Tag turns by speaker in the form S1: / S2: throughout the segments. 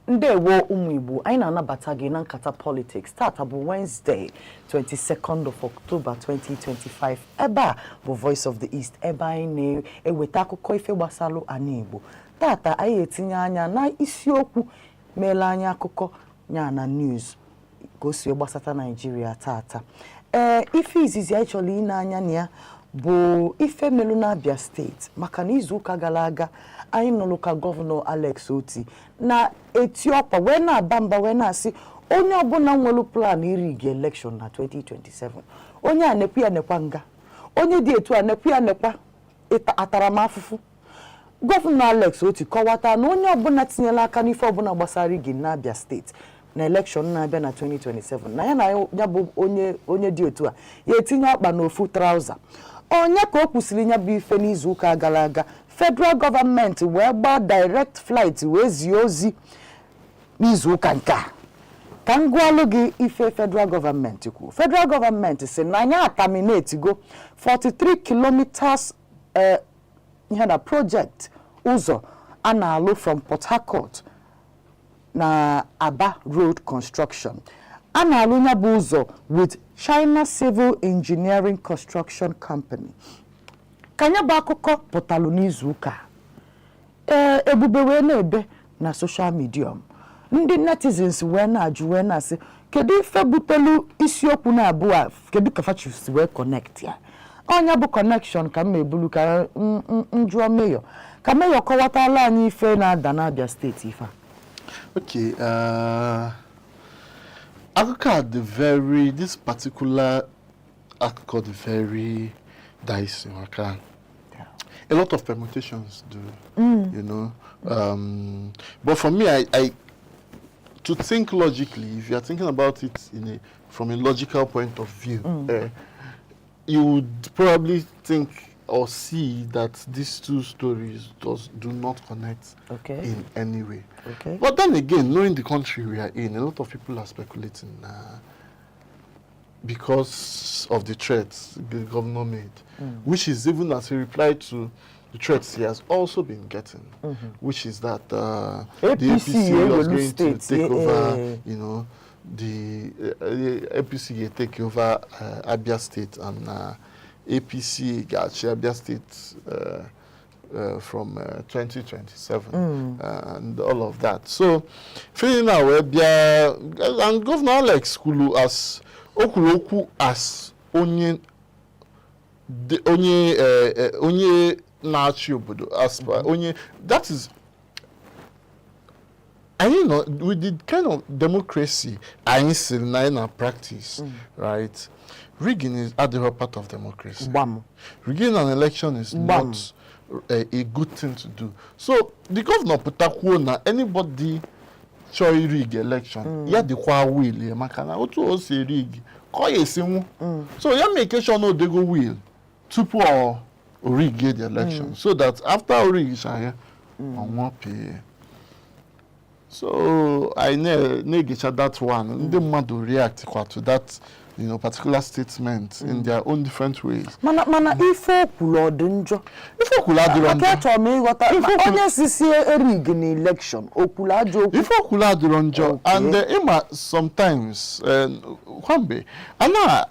S1: Ndewo, ụmụ Igbo. Anyị na-anabata gị na Nkata Politics. Tata bụ Wednesday, 22nd of October 2025. Ebe a bụ Voice of the East, ebe anyị na-eweta akụkọ ife gbasalụ ana Igbo. Tata anyị etinye anya na isiokwu meela anyị akụkọ ya na news, ka o si gbasata Naijiria tata. Ee, ife izizi anyị chọrọ ine anya na ya bụ ife melu n'Abia Steeti, maka na izuụka gara aga anyị nụrụ ka Gọvanọ Alex Otti na-eti ọkwa wee na-aba mba, wee na-asị onye ọbụla nwere plan irig election na 2027, onye a nekwa ya nekwa nga, onye dị etu a nekwa ya nekwa ataramafụfụ. Gọvanọ Alex Otti kọwata na onye ọbụla tinyela aka n'ife ọbụla gbasara rigging n'Abia Steeti na election na-abịa na 2027, na ya na ya bụ onye dị otu a ya etinye ọkpa n'ofu trouser. Onye ka o kwusịrị ya bụ ife n'izu ụka gara aga, federal gọọmenti wee gbaa direct flight wee zie ozi n'izu ụka nke a. Ka m gụọlụ gị ife federal gọọmenti kwuru. Federal gọọmenti si na anyị aterminatego 43 kilometers ihe na project ụzọ a na-alụ from Port Harcourt na Aba Road Construction. A na-alụ ya bụ ụzọ with China Civil Engineering Construction Company. Ka ya bụ akụkọ pụtalụ n'izu ụka, ee, ebube wee na-ebe na social media, ndị netizens wee na-ajụ, wee na-asị, kedu ife butelu isiokwu na abụọ a? Kedu ka fachis wee connect ya? Ọnya bụ connection ka m ebulu ka m jụọ Mayor, ka Mayor kọwatala anyị ife na-ada n'Abia Steeti ife a.
S2: Okay, akụkọ a dị very, this particular akụkọ dị very dicey, maka a lot of permutations do. But for me, I to think logically, if you are thinking about it in a from a logical point of view, you would probably think or see that these two stories does do not connect in any way. But then again, knowing the country we are in, a lot of people are speculating because of the threats the governor made, which is even as he replied to the threats he has also been getting, which is that the
S1: APC
S2: APC was
S1: ewelu
S2: going to
S1: state,
S2: take over, the APC will take over Abia State and APC ga-achị Abia State from 2027 and all of that. So, feeling now wee bịa and Governor Alex kwuru as o kwuru okwu as onye onye onye na-achị obodo, as per onye that is anyị nọ with the kind of democracy anyị siri na anyị na practice, right? Rigging is adịrọ part of democracy.
S1: Gbam.
S2: Rigging an election is
S1: Gbam.
S2: not a good thing to do. So the governor pụtakwuo na anybody chọọ rig election, ya dịkwa will ya, maka na otu o si rig ka ọ ya esi nwu. So ya make sure na odego will tupu ọ rig the election, so that after o rig ya, ọ nwụọ pee. So I na-egecha that one, ndị mmadụ react kwa to that particular statement in their own different ways.
S1: Mana ife o kwuru, ọ dị njọ?
S2: Ife o kwuru adịrọ
S1: Maka
S2: njọ.
S1: Achọrọ m ịghọta
S2: Ife
S1: ma onye sisi erig na election, o kwuru ajọ okwu?
S2: Ife o kwuru adịrọ njọ. And ịma sometimes, kwambe ana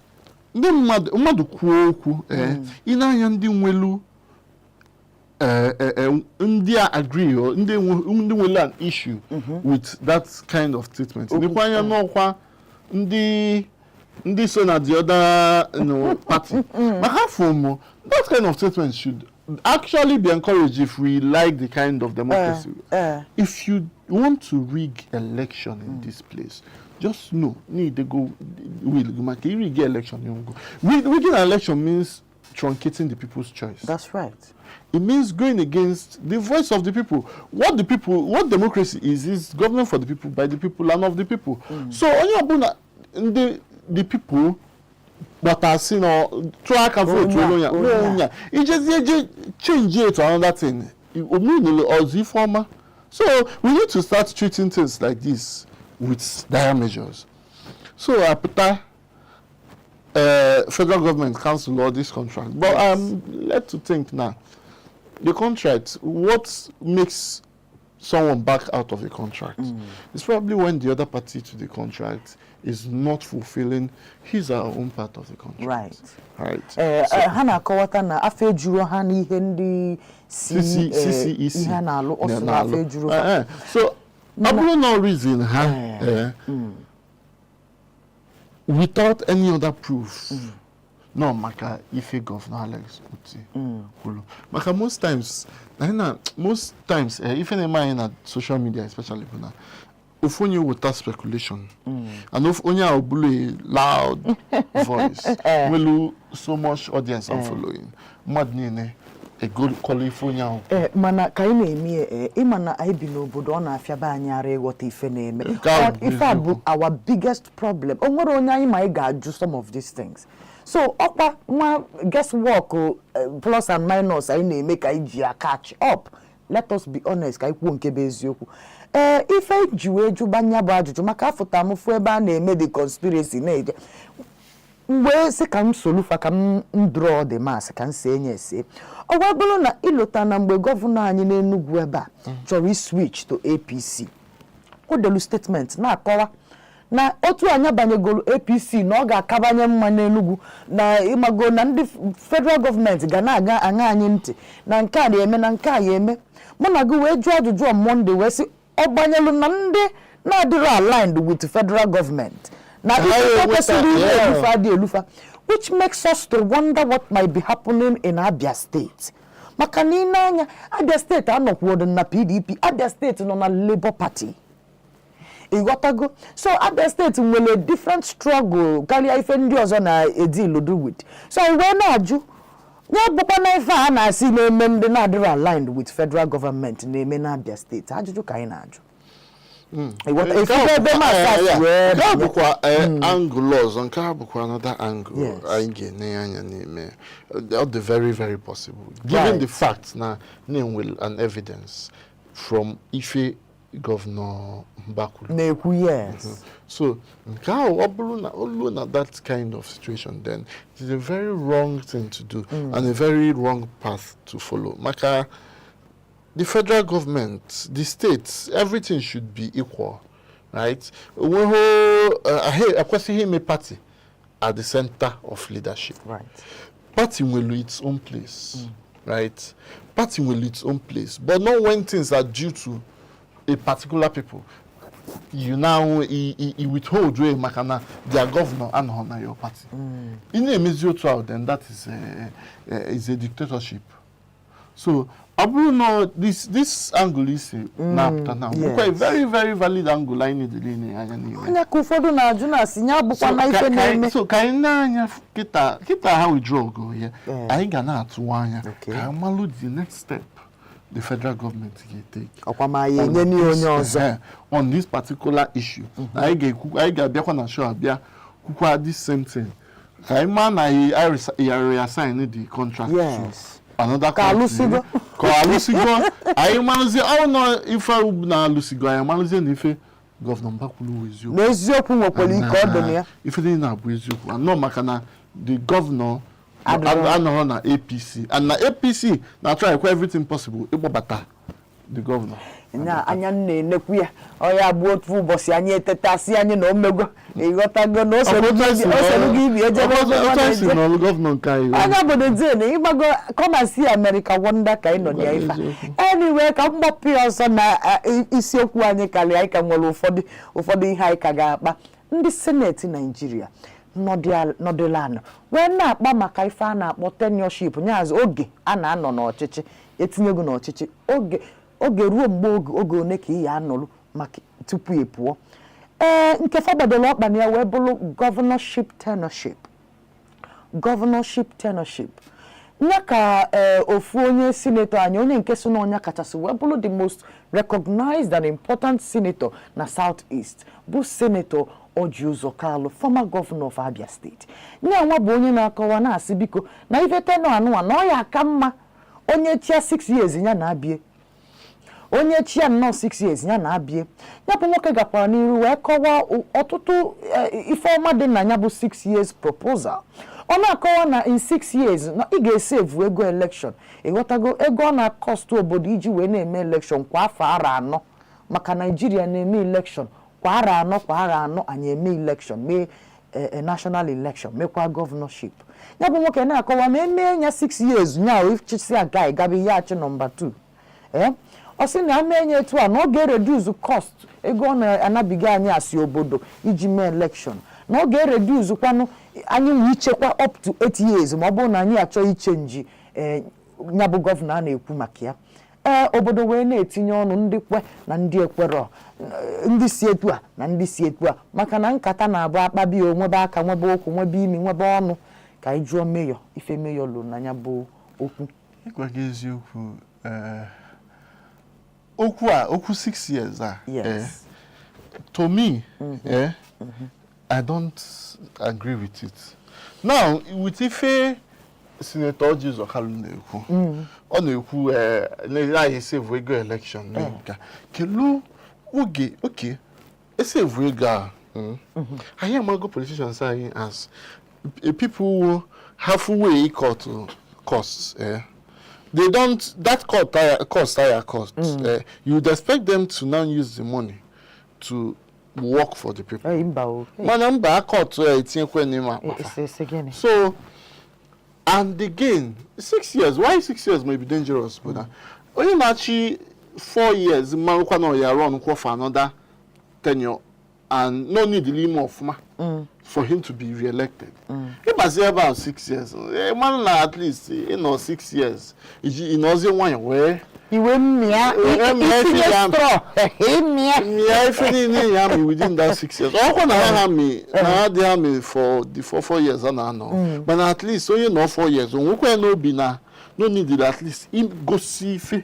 S2: ndị mmadụ kwuo okwu, ị na-anya ndị nwelu ndị a agree or ndị nwelu an issue with that kind of statement.
S1: Okwu,
S2: Nekwa anya n'ọkwa ndị so na the other party, maka afọ mụ that kind of statement should actually be encouraged if we like the kind of democracy. If you want to rig election in this place, just know need to go will maka rig election, you go. Rigging an election means truncating the people's choice.
S1: That's right.
S2: It means going against the voice of the people. What the people, what democracy is government for the people, by the people, and of the people. So onye ọbụla ndị the people kpọtasị na tụọ aka vote
S1: Onye a,
S2: onye a
S1: onye a.
S2: onye a ijezie je change it to another thing, omenala ọzọ ife ọma. So we need to start treating things like this with dire measures. So apụta federal government cancel all this contract, but I'm led to think now the contract, what makes someone back out of a contract. It's probably when the other party to the contract is not fulfilling his or her own part of the contract. Right.
S1: Ee, ha na-akọwata na afọ ejuru ha n'ihe ndị si
S2: CC, CCEC
S1: ihe a na-alụ, ọ sị na afọ
S2: na-alụ.
S1: ejuru ha.
S2: So ọ bụrụ na reason ha without any other proof, no, maka ife Governor Alex Otti kwuru, maka most times anyị na most times ife na-eme anyị na social media especially bụ na ofu onye weta speculation and ofu onye ahụ bụrụ a loud voice nwelu so much audience and following, mmadụ niile egokọla ife onye ahụ.
S1: Ee, mana ka anyị na-eme ya, ee, ịma na anyị bi n'obodo ọ na-afịaba anyị ara ịghọta ife na-eme.
S2: Nke ahụ bụ
S1: Ife a bụ
S2: eziokwu.
S1: our biggest problem. O nwere onye anyị ma anyị ga-ajụ some of these things, so ọkwa nwa guesswork o, plus and minus anyị na-eme ka anyị ji ya catch up. Let us be honest, ka anyị kwuo nke bụ eziokwu. Ee, ife ji wee jụba nya bụ ajụjụ maka afụta m fụ ebe a na-eme the conspiracy na-eje mgbe sị ka m solufa, ka m draw the mass, ka m see nye ese. Ọ wee bụrụ na ịlụta na mgbe governor anyị n'Enugu ebe a chọrọ iswitch to APC, o delu statement na-akọwa na otu anyị banyegoro APC na ọ ga-akabanye mma n'Enugu, na ịmago na ndị federal gọọmenti ga na-aga aṅa anyị ntị na nke a na-eme na nke a ya eme. Mụ na gị wee jụọ ajụjụ on Monday, wee sị ọ gbanyelu na ndị na-adịrọ aligned with federal gọọmenti na
S2: Ha
S1: ife
S2: enweta-
S1: kwesịrị ime elufa adị elufa, which makes us to wonder what might be happening in Abia State, maka na ị na-anya Abia Steeti anọkwuodo na PDP, Abia Steeti nọ na Labour Party, ịghọtago? So Abia Steeti nwere different struggle karịa ife ndị ọzọ na-edeal with. So anyị wee na-ajụ ya bụkwa na ife a na-asị na-eme ndị na-adịrọ aligned with federal government na-eme na Abia Steeti. Ajụjụ ka anyị na-ajụ. Ịghọta?
S2: Nke
S1: Efugo
S2: a
S1: ebe
S2: bụkwa-
S1: maasị
S2: eh, yeah.
S1: wee
S2: Nke a
S1: banye.
S2: bụkwa angle ọzọ. Nke a bụkwa another angle anyị ga-ene anya n'ime. Ọ dị very very possible given the fact na na-enwe an evidence from ife Governor Mbah kwuru.
S1: Na-ekwu, yes.
S2: So nke ahụ, ọ bụrụ na o luo na that kind of situation, then it is a very wrong thing to do and a very wrong path to follow, maka the federal government, the states, everything should be equal, right? Onweghị ekwesịghị ime party at the center of leadership. Party nwere its own place, right? Party nwere its own place, but not when things are due to a particular people, you now i withhold wey maka na their governor anọghị na your party. Ị na-emezi otu ahụ, then that is a dictatorship. So ọ bụrụ na this angle isi na-apụta na bụkwa a very very valid angle anyị na-edele ine anya n'ime.
S1: Anya ka ụfọdụ na-ajụ na-asị ya bụkwa na ife na-eme.
S2: So ka anyị na-anya kịta kịta ha withdraw go ya, anyị ga na-atụwa anya ka anyị malụ the next step the federal government ga-etake.
S1: Ọkwa ma ya enye n'ihe onye ọzọ.
S2: On this particular issue, anyị ga-ekwu, anyị ga-abịakwa na show abịa kwukwa this same thing ka anyị maa na ya reassign the contract to another
S1: Ka
S2: company.
S1: alụsigo.
S2: Ka alụsigo, anyị marụzie ọ nọ ife na-alụsigo, anyị marụzie na ife Governor Mbah kwuru wụ eziokwu.
S1: Na eziokwu nwekwara ike ọ dị na ya.
S2: Ife niile na-abụ eziokwu anọ maka na the governor anọrọ na APC, and na APC na-try ekwe everything possible ịkpọbata the governor.
S1: Nya anya m na-enekwu ya, ọ ya bụ otu ụbọchị anyị etetasị anyị na omego, ịghọtago, na o soro gị ibi ejebe ebe ọ
S2: Otu anyị si
S1: na-eje.
S2: n'ọlụ governor nke anyị.
S1: Anya obodo din ịgbago, come and see America wonder ka anyị nọ na ya ife a. Anyway, ka m gbapụ ya ọsọ na isiokwu anyị karịa. Anyị ka nwere ụfọdụ ụfọdụ ihe anyị ka ga-akpa. Ndị seneti Naijiria nọdụla anọ wee na-akpa maka ife a na-akpọ tenureship, nyaazụ oge a na-anọ n'ọchịchị, etinyego n'ọchịchị oge oge ruo mgbe oge one ka ị ya anọrụ maka tupu ị pụọ. Ee, nke fọgbadoro ọkpa na ya wee bụrụ governorship tenureship. Governorship tenureship ya ka ee ofu onye senator anyị, onye nke so n'ọnya kachasị wee bụrụ the most recognized and important senator na South East, bụ Senator Orji Uzor Kalu, former governor of Abia State, nya nwa bụ onye na-akọwa na-asị biko na ife tenure anụwa na ọ ya aka mma onye chia 6 years ya na-abịa, onye chia nnọọ 6 years ya na-abịa. Ya bụ nwoke gakwara n'iru wee kọwaa ọtụtụ ife ọma dị na ya bụ 6 years proposal. Ọ na-akọwa na in 6 years na ị ga-esevu ego election, ịghọtago, ego ọ na-acost obodo iji wee na-eme election kwa afọ 4, maka Naijiria na-eme election kwa arọ 4. Kwa arọ 4 anyị eme election, mee national election, mekwa governorship. Ya bụ nwoke na-akọwa na emee ya 6 years nya chisi aga ịgaba ihe achị nọmba 2. Ee, ọ sị na ama enye etu a na ọ ga-ereduce cost, ego ọ na-anabiga anyị asị obodo iji mee election, na ọ ga-ereduce kwanụ anyị nwe ichekwa up to 8 years ma ọ bụrụ na anyị achọ ichange. Ee, ya bụ gọvanọ a na-ekwu maka ya. Ee, obodo wee na-etinye ọnụ, ndị kwe na ndị ekwerọ, ndị si etu a na ndị si etu a, maka na nkata na-abụ akpabi o nwebe aka, nwebe ụkwụ, nwebe imi, nwebe ọnụ. Ka anyị jụọ Mayor ife Mayor lụrụ na ya bụ okwu.
S2: Ịgwa gị eziokwu, okwu a, okwu 6 years a, to me, I don't agree with it. Now, with ife Senator Orji Uzor Kalu na-ekwu, ọ na-ekwu na anyị save ego election na nke kelu oge oke esave ego a, anyị amago politicians anyị as a people who halfway cut costs. They don't that cut higher cost, higher cost. You would expect them to now use the money to work for the people.
S1: Ee, mba o. Hey,
S2: mana mba, cut etinyekwe n'ime akpa fa.
S1: Isi gịnị?
S2: So, and again, 6 years, why 6 years may be dangerous, but onye na-achị 4 years mmarụkwa na ya run kwa for another tenure and no need ime ọfụma for him to be re-elected. Ịgbazi ebe ahụ 6 years, mmanụ na at least ịnọ 6 years iji ịnọzie nwayọ wee
S1: iwe mmịa.
S2: Mmịa ife
S1: itinye
S2: ya.
S1: straw ịmịa.
S2: Mịa ife niile ya amị within that 6 years. Ọkwa na ha amị na ha dị amị for the 4 years a na-anọ, mana at least onye nọ 4 years o nwekwa ya n'obi na no need at least igosi ife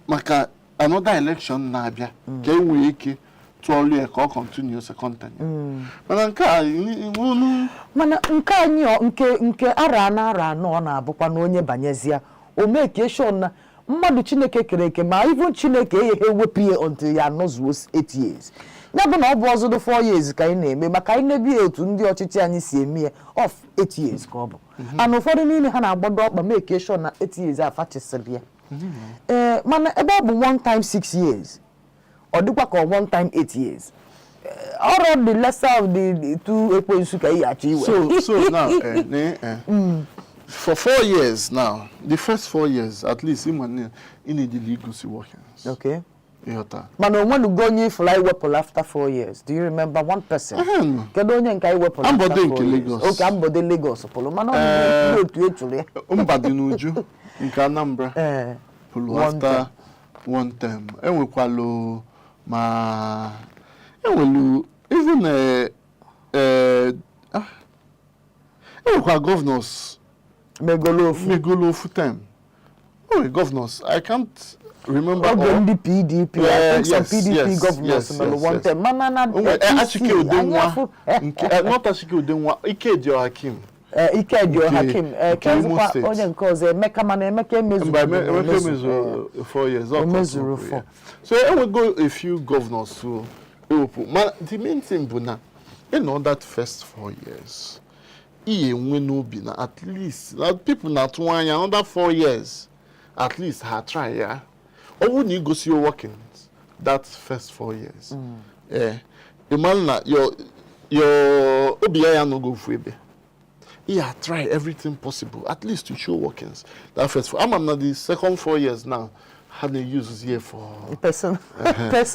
S2: maka another election na-abịa, ka e nwee ike tụọlụ ya ka ọ continue second tenure. Mana nke a unu
S1: Mana nke anyị nke arọ 4, arọ 4, ọ na-abụkwa na onye banyezie, o mee ka eshon na mmadụ Chineke kere eke, ma even Chineke egheghị ewepụ ya until ya anọzuo 8 years. Ya bụ na ọ bụ ọzọdụ 4 years ka anyị na-eme, maka anyị na-ebi ya otu ndị ọchịchị anyị si eme ya, of 8 years ka ọ bụ. Ana ụfọdụ n'ime ha na-agbado ọkpa mee ka eshon na 8 years afachisịrị ya. Ee, mana ebe ọ bụ one time 6 years, ọ dịkwa ka ọ one time 8 years, ọrụ the lesser of the two ekwensu ka ị achọ iwe.
S2: So now, for 4 years now, the first 4 years at least, ịma na ị na-edili igosi workings. Ịghọta?
S1: Mana onwenugo onye ifụrụ anyị wepụrụ after 4 years? Do you remember one person?
S2: Ehem.
S1: Kedu onye nke anyị wepụrụ after
S2: Ambode
S1: 4
S2: nke
S1: years?
S2: Lagos.
S1: Okay, Ambode Lagos pụrụ, mana ọ bụ ndị otu echụrụ ya.
S2: Mbadinuju nke Anambra pụrụ
S1: One
S2: after
S1: term.
S2: One term. Enwekwalụ, ma enwelu even enwekwa governors
S1: megolo ofu.
S2: Megolo ofu term. O nwere governors, I can't remember
S1: Oge
S2: all.
S1: ndị PDP, I think some PDP governors mere one term, mana na
S2: O nwere
S1: APC,
S2: Achike
S1: anyị
S2: Udenwa
S1: afụ
S2: nke not Achike Udenwa, Ikedi Ohakim.
S1: Ikedi Ohakim,
S2: Nke Imo
S1: kezikwa
S2: State.
S1: Onye nke ọzọ, Emeka, mana Emeka emezuru.
S2: Mba, Emeka
S1: emezu.
S2: emezuru 4 years.
S1: O mezuru 4.
S2: So enwego a few governors who ewepụ, mana the main thing bụ na ịnọ that first 4 years, ihe enwe n'obi na at least na people na-atụ anya another 4 years, at least ha try ya. Ọ bụrụ na igosi your workings that first 4 years, ị mara na your obi ya ya anọghị ofu ebe. Yeah, try everything possible at least to show workings that first four. Ama m na the second 4 years now, ha na-use here for
S1: Personal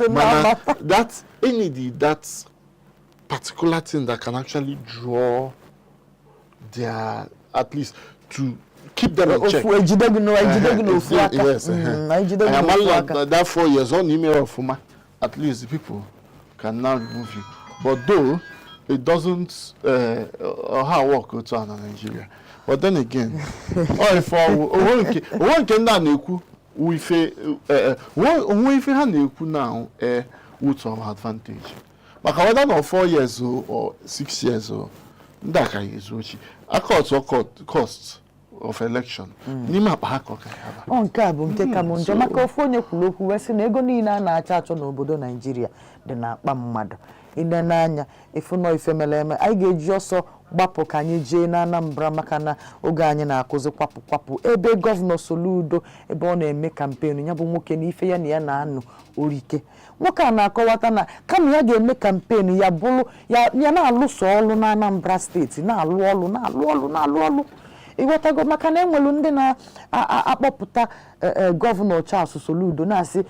S2: mana
S1: matter.
S2: That any the that particular thing that can actually draw their, at least to keep them in check.
S1: Ofu ejide gị ejide gị n'ofu aka.
S2: Yes.
S1: Ejide gị
S2: I
S1: n'ofu aka.
S2: That 4 years on email ọfụma, at least the people can now remove you. But though it doesn't ha work otu a na Nigeria. But then again, ọ ife ọwụ onwe nke ndị a na-ekwu wụ ife onwe ife ha na-ekwu now wụ to our advantage. Maka whether na 4 years o or 6 years o, ndị a ka ya ezu ochi. Aka otu cost of election n'ime akpa ha ka ọ ka ya ba.
S1: Ọ nke a bụ nke ka m njọ, maka ofu onye kwuru okwu wee sị na ego niile a na-achọ achọ n'obodo Naijiria dị n'akpa mmadụ. Inene anya ịfụ nọ ife mere eme. Anyị ga-eji ọsọ gbapụ ka anyị jee na Anambra, maka na oge anyị na-akụzi kwapụ kwapụ. Ebe Gọvanọ Soludo, ebe ọ na-eme campaign ya, bụ nwoke na ife ya na ya na-anụ orike. Nwoke a na-akọwata na kama ya ga-eme campaign ya, bụrụ ya ya na-alụso ọlụ na Anambra Steeti, na-alụ ọlụ, na-alụ ọlụ, na-alụ ọlụ. Ịghọtago? Maka na enwelu ndị na-akpọpụta Gọvanọ Charles Soludo na-asị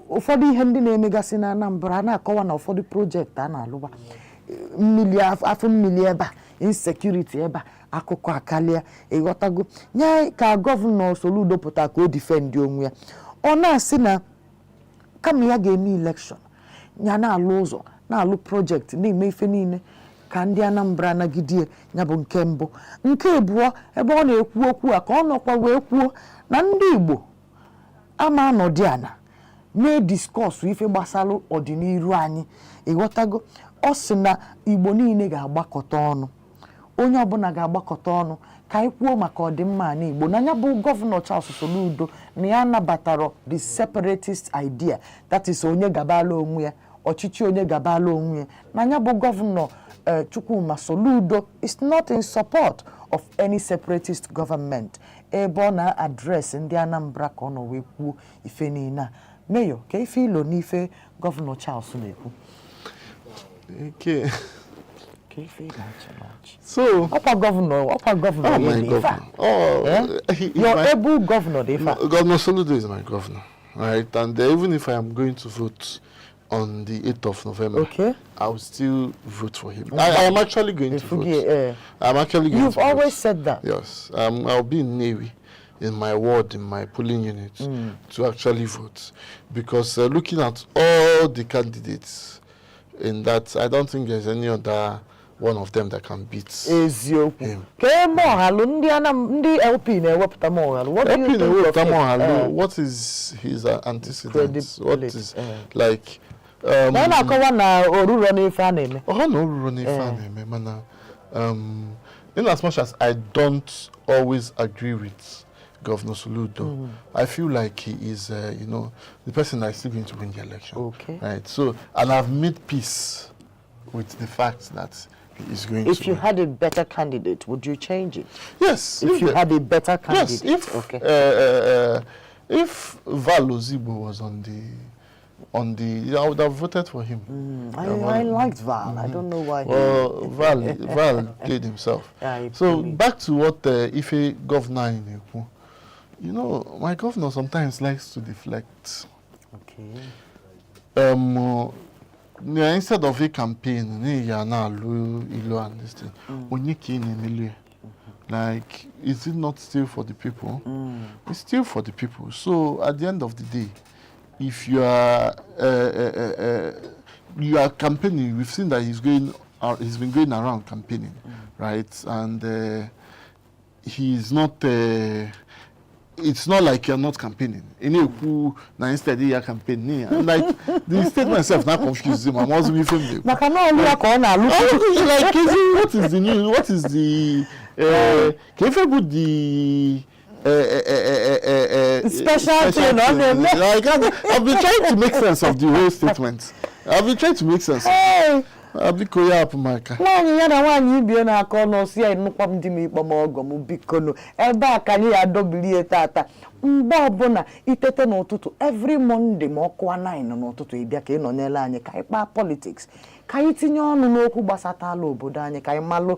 S1: ụfọdụ ihe ndị na-emegasị na Anambra, a na-akọwa na ụfọdụ project a na-alụwa, mmiri, afọ mmiri ebe a, insecurity ebe a, akụkọ akarịa. Ịghọtago? Nye ka Gọvanọ Soludo pụta ka o defend onwe ya, ọ na-asị na kama ya ga-eme election, ya na-alụ ụzọ, na-alụ project, na-eme ife niile ka ndị Anambra nagidie ya. Bụ nke mbụ. Nke abụọ, ebe ọ na-ekwu okwu a ka ọ nọkwa wee kwuo na ndị Igbo ama anọdị ana na-ediscuss ife gbasara ọdịnihu anyị. Ịghọtago? Ọ sị na Igbo niile ga-agbakọta ọnụ, onye ọbụla ga-agbakọta ọnụ ka anyị kwuo maka ọdịmma ala Igbo. Na ya bụ Gọvanọ Charles Soludo na ya nabatara the separatist idea, that is, onye gabala onwe ya, ọchịchị onye gabala onwe ya. Na ya bụ Gọvanọ Chukwuma Soludo is not in support of any separatist government. Ebe ọ na-address ndị Anambra ka ọ nọ wee kwuo ife niile a. Mayor, ka ife ilo n'ife Gọvanọ Charles na-ekwu?
S2: Okay.
S1: Ka ife ị ga-achị n'ọchị?
S2: So,
S1: ọkwa gọvanọ, ọkwa gọvanọ
S2: oh
S1: ya
S2: my
S1: dị ife a.
S2: governor. Oh,
S1: Eh?
S2: he's
S1: Your able governor dị ife a.
S2: Governor Soludo is my governor, right? And even if I am going to vote on the 8th of November, I will still vote for him. I am actually going to vote.
S1: Ifugi, eh.
S2: I'm actually going
S1: You've
S2: to vote.
S1: Always said that.
S2: Yes, I'll be in Nnewi, in my ward, in my polling unit, to actually vote. Because looking at all the candidates in that, I don't think there's any other one of them that can beat
S1: Eziokwu.
S2: him.
S1: Ka eme Moghalu, ndị Anam, ndị LP na-ewepụta Moghalu. What do you
S2: LP
S1: think of
S2: na-ewepụta
S1: him?
S2: Moghalu, what is his antecedents? What
S1: Credibility,
S2: is,
S1: eh.
S2: like,
S1: Na ọ na-akọwa na oruro n'ife a na-eme.
S2: Ọ na oruro n'ife a na-eme, mana in as much as I don't always agree with Governor Soludo, I feel like he is, the person that is still going to win the election. Right. So, and I've made peace with the fact that he is going
S1: If
S2: to
S1: you
S2: win.
S1: Had a better candidate, would you change it?
S2: Yes.
S1: If you had a better
S2: Yes,
S1: candidate.
S2: if if Val Ozigbo was on the, I would have voted for him.
S1: I liked Val. I don't know why.
S2: Well, Val played himself.
S1: Yeah, he
S2: So
S1: played.
S2: Back to what ife governor anyị na-ekwu. My governor sometimes likes to deflect. Yeah, instead of a campaign, ya na-alụ ilo and this thing. Onye ka ị na-emelu ya? Like, is it not still for the people? It's still for the people. So at the end of the day, if you are campaigning, we've seen that he's been going around campaigning, right? And he's not. It's not like you're not campaigning. Ị na-ekwu na instead ya campaign, like the statement itself now confuse him. I'm also ife m na-ekwu.
S1: Maka na ọlụ ya ka ọ na-alụ.
S2: Oh, like, is it, what is the new? What is the ka ife bụ the
S1: Special thing ọ na-eme?
S2: Like, I've been trying to make sense of the whole statement. I've been trying to make sense.
S1: Hey!
S2: Biko, ya hapụ m aka.
S1: Nwaanyị ya na nwaanyị ibie na-akọ ọnụ si ya nnukwu m di m ịkpọ m ọgọ m. Bikonu, ebe a ka anyị ya adọbilie tata. Mgbe ọbụla itete n'ụtụtụ, every Monday ma ọ kụọ 9 n'ụtụtụ, ịbịa ka ị nọnyere anyị ka anyị kpaa politics, ka anyị tinye ọnụ n'okwu gbasatala obodo anyị, ka anyị malụ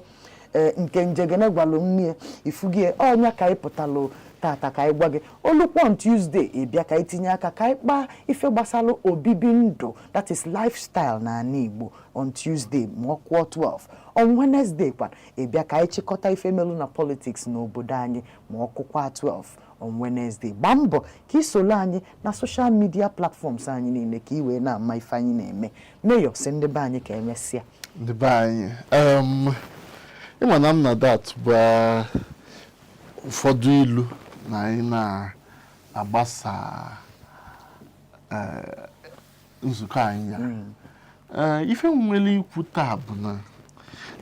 S1: ee nke njegene gwalụ nne ifugie ọnya ka anyị pụtalụ tata ka anyị gwa gị. Olukwon Tuesday, ịbịa ka anyị tinye aka ka anyị kpaa ife gbasara obibi ndụ, that is lifestyle n'ala Igbo, on Tuesday ma ọ kụọ 12. On Wednesday kwa, ịbịa ka anyị chịkọta ife melu na politics n'obodo anyị ma ọ kụkwa 12 on Wednesday. Gbaa mbọ ka ị soro anyị na social media platforms anyị niile ka ị wee na-ama ife anyị na-eme. Mayor, si ndị be anyị ka emesịa.
S2: Ndị be anyị, ịma na m na that bụ ụfọdụ ilu na anyị na-agbasa nzukọ anyị ya. Ife m nwere ikwu taa bụ na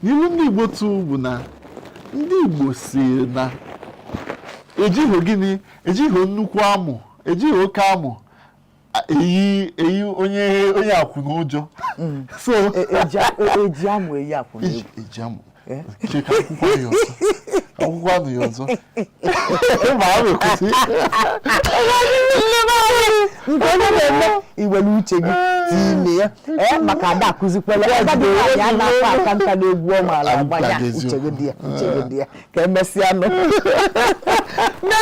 S2: n'ilu ndị Igbo tụ bụ na ndị Igbo si na ejighị gịnị, ejighị nnukwu amụ, ejighị oke amụ. Eyi eyi onye onye akwụna ụjọ. So
S1: Eji amụ eyi akwụna
S2: eji
S1: egwu.
S2: Eji amụ. Che ka akwụkwọ ya ọzọ. Akwụkwọ anụ ya ọzọ. Ma a na-ekwusi.
S1: Nke onye na-eme, iwere uche gị tinye ya. Ee, maka ada akụzikwala agadi nwaanyị a na-akpa aka nka n'egwu ọ maara agbanya.
S2: Agba.
S1: Uche gị dị ya, uche gị dị ya. Ka emesịa nụ.